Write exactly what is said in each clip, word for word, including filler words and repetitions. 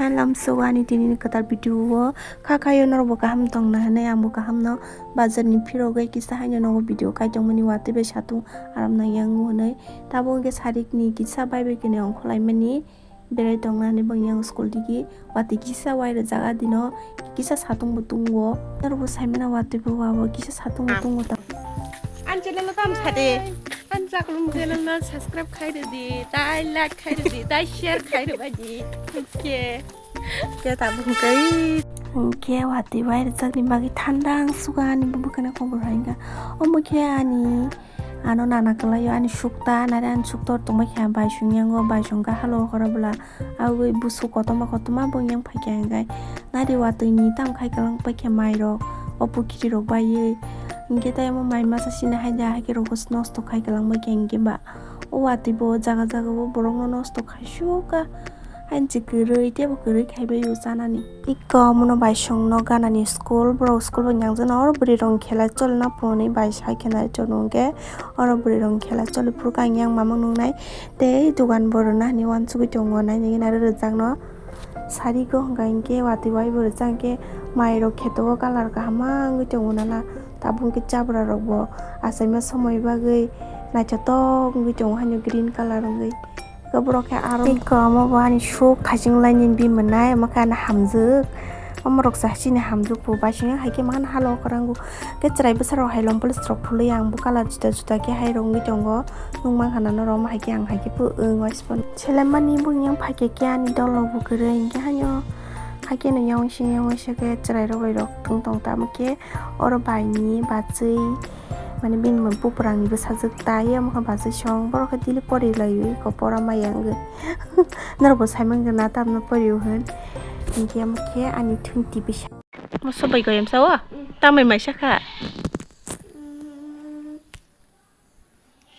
Lamsao ani tini ni kwtal video o kha khayo norok bo kaham tongna hinwi ang bo kaham no bazar ni phirogwi kisa haino nogo video khaitongmani watwi bai satung aram nang yang hinwi tabuk hwnkhe sarik ni kisa bai bai khe ongkhorlaimani berai tongna hinwi bang yang school digi watwi kisa wai rwjak adino kisa satung bo tongo norok bo saimano watwi bo wabo kisa satung bo tongo ta. Ani channel no tam sade. Ani chaklum channel no subscribe khai rwdi, tai like khai rwdi, tai share khai rwbaidi. Oke. Khe tabuk hwnkhe. Hwnkhe watwi bai rwjakni bagwi thandang suga ani bo bwkhano kobor hai wngkha. Omo khe ani ano nana kwlaio ani sukta nari ani suktor tongbai kha baisong yango baisong khe halo horo bwla. Aboni busu kotorma kotorma bo yang phaikha hwnkhe nari watwi ni tam khai kwlang paikha mairok o pukhiri rok baiwi hwnkhe tei omo mai masa sina haida haikhe rokos nosto khai kwlang baikha hwnkhe ba o watwi bo jaga jaga o borok no nosto khai sukha. Hainchi kwrwi teibo kwrwi khaibai o chanani. Iko omono baisongno ganani school, borok school bai nangjakno oro bwrwi rok khela cholna phunuknwi bai sai khena chwng nungkhe oro bwrwi rok khela choli phuru khe ang yang mamang nungnai tei dogan bo rwna hinwi uansugwi tongo nainani aro rwjakno sari go hwnka hinkhe watwi wai bo rwjak hinkhe mai rok kheto o colour kaham ma wngwi tongo nana tabuk hinkhe chabra rok bo achaima somoi bagwi naithotok wngwi tongo haino green colour wngwi. Borok khe aro tei kwbangma bo ani suk thaichung laini bini mwnai omo khe ani hamjwk omo rok se chini hamjwk bo bai sini hai khe ma halo kwrwng khe chwrai bwsa rok hai lom police rok phulwi ang bo colour juda juda khe hai rok wngwi tongo nukmankha na norok omo hai khe ang hai khe bo wng selemmani bo yang phaikhe khe ani dol rok bo kwrwi hinkhe haino hai khe no yang sini yang se khe chwrai rok bai rok thung tong tamo khe oro bai ni bachwi. Mane bini mung puprang ni bwsajwk tai omo khe bachwi song borok khe daily pori lai o eko pora maya wngwi norok bo sai mankha na tamno pori o hwn hinkhe omo khe ani thwng twi bwsa. Moso bai goyam sa o tambai mai sakha.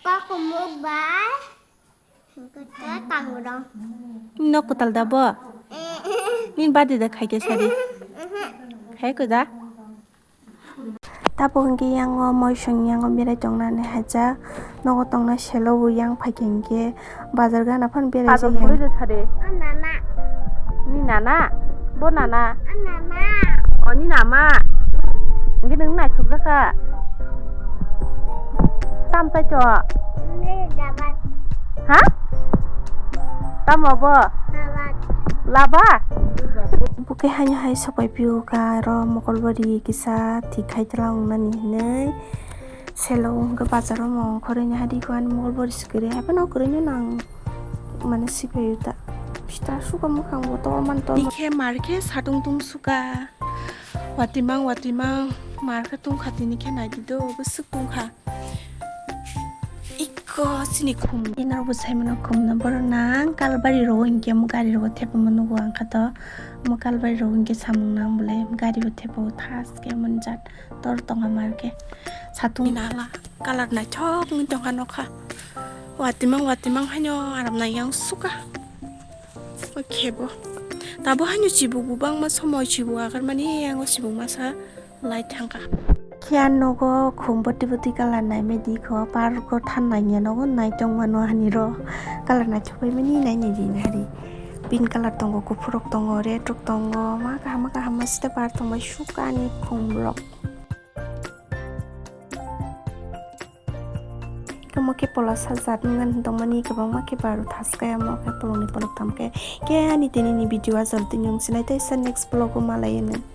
Kok muk bai. Kwtal tango dong. Nok kwtal da bo? Nini bade da khai khe sadi. Khai ko da? Tapo hwnkhe yango moisong yango berai tongnani haijak. Nogo tongna selo bo yang phaikhe hwnkhe bazar gana phano berai bazar jaya. Khului de sadi. O mama. Ni nana? Bo nana? O mama. O ni nama? Hwnkhe nwng naithok jakha. Tam tai to? Ni dabat. Ha? Tamo bo? Dabat. Laba? Bokhe haino hai sopai phio kha aro mokolbari kisa thik khai twlang nani hinwi. Selo hwnkhe bazar o mung khoroi ni hadi kho ani mokolbari se kwrwi hai phano kwrwi no nang mane sipai ta. Sita suka mwkhang bo tor man tor. Ikhe mar khe satung tung suka. Watimang watimang mar khe tungkha tini khe naidi do bwswk tungkha. Iko chini khum. Inor bo sai mano khum no borok nang kalbari rogo hinkhe omo gari rogo thepama nugo ang kha to. Omo kalbari rogo hinkhe samung nang bole gari bo thepa o thas khe mon jat tor tongha mar khe. Satung nala colour naithok wngwi tongkha nokha. Watimang watimang haino aram nai yang suka. O khebo. Tabo haino chibuk bangma somoi chibuk agar mani yango chibuk masa lai thangkha. Khe ang nogo khum bwtwi bwtwi colour naimai di kho, park o than nangya nogo naitong mano hani ro. Colour naithok bai mani nainai di nari. Pink colour tongo, kuphur rok tongo, red rok tongo, ma kaham ma kaham ma sita par tongbai sukha ani khum rok. Omo khe pola sajak wngmani tongmani kwbangma khe baru thas khe omo khe polongni polok tham khe. Khe ani tini ni video o ajol tini wng sinai tei sa next vlog o malai nw.